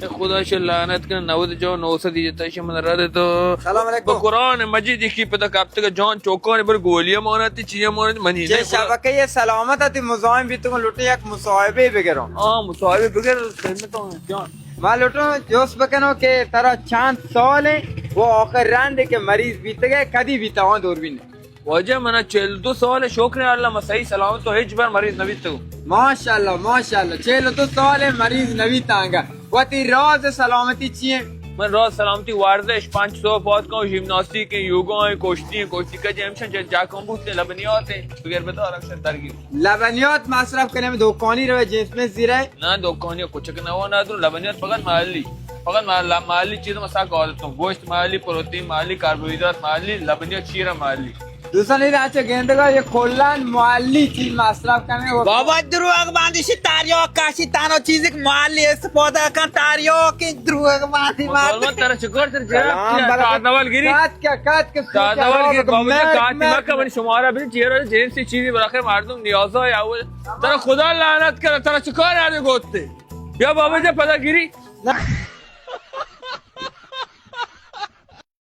خدا شہ لعنت کن، نود جو نو سد جتا شہ من رد تو۔ سلام علیکم۔ بہ قرآن مجید کی پتہ کپتگ جان چوکان بر گولی مانتی چیز مانتی منی چہ شبکہ سلامت تی مزاحم بیتگوں، لوٹوں یک مصاحبے بگروں۔ ہاں، مصاحبے بگر، خدمت ہوں جان۔ ما لوٹوں جست بکنوں کہ ترا چند سال ہیں و آخر رند کہ مریض بیتگے، کدی بیتا ہوں دوربین؟ واجہ منا چل دو سال، شکر اللہ، ما صحیح سلامت تو ہچ بر مریض نہ بیتگوں۔ ماشاءاللہ، ماشاءاللہ، چل دو سال مریض نہ بیتانگا۔ وتی راز سلامتی چی ہیں؟ من راز سلامتی ورزش، پنچ سو پاد کن، ژیمناستیک ہیں، یوگا ہیں، کشتی ہیں، کشتی کا جیمشن جا کم بوتے، لبنیات ہیں، بغیر بدار اکشن درگیر۔ لبنیات مصرف کنیں، دکانی روے جنس میں زیرے؟ نہ، دکانی کچک نہ ہو، نہ درو، لبنیات فقط محلی، فقط محل-، محلی چیز ما ساک عادت ہوں، گوشت محلی، پروتین محلی، کربوہیدرات محلی، لبنیات شیر محلی۔ دوستان، اے راچ گندگا یہ کلان محلی چیز مصرف کنیں۔ بابا دروغ باندی شی، تاریاک کاشی، تانا چیز ایک محلی استفادہ کن، تاریاک دروغ باندی مات۔ ترا چکر تر جرا کلام بلا تازہ وال گیری۔ کات کیا، کات کے سوچا تازہ وال گیری، بابا جی، کات مکہ من شمارا بھی چیرا جنسی چیزی براخر مردم نیازا یا وہ۔ ترا خدا لعنت کرے، ترا چکار آنے گوتے؟ بیا بابا جی پدا گیری۔ نہ۔